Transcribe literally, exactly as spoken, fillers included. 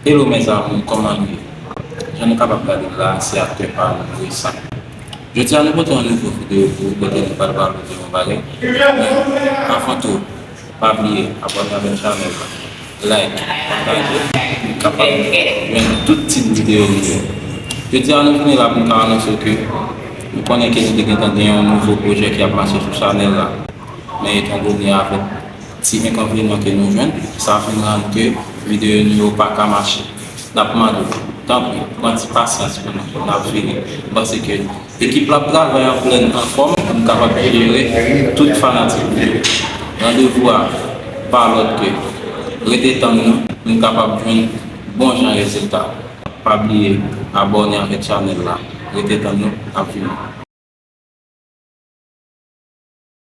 Hello mes amours, kòman nou ye? Jan nou kapab gade la, se aktè pa nou resan. Jodi a nou pote yon nouvo videyo pou ou kote nou pral pale de yon bagay. Men avan tou, pa bliye abòne avèk chanèl la, like, pataje, pou nou kapab jwenn tout tip videyo nou yo. Jodi a nou vini la pou nou ka anonse ke nou konnen ke nou te gentan gen yon nouvo pwojè ki ap mache sou chanèl la. Men etan done avèk ti enkonvenyan ke nou jwenn, sa vin rann ke videyo nou yo pa ka mache. N ap mande w, tanpri, pran ti pasyans pou nou, n ap vini. M panse ke ekip la ap travay an plèn anfòm pou n kapab jere tout fanatik nou yo. Randevou a pa lòt ke rete tann nou pou n kapab jwenn bon jan rezilta. Pa bliye abòne avèk chanèl la. Rete tann nou, n ap vini.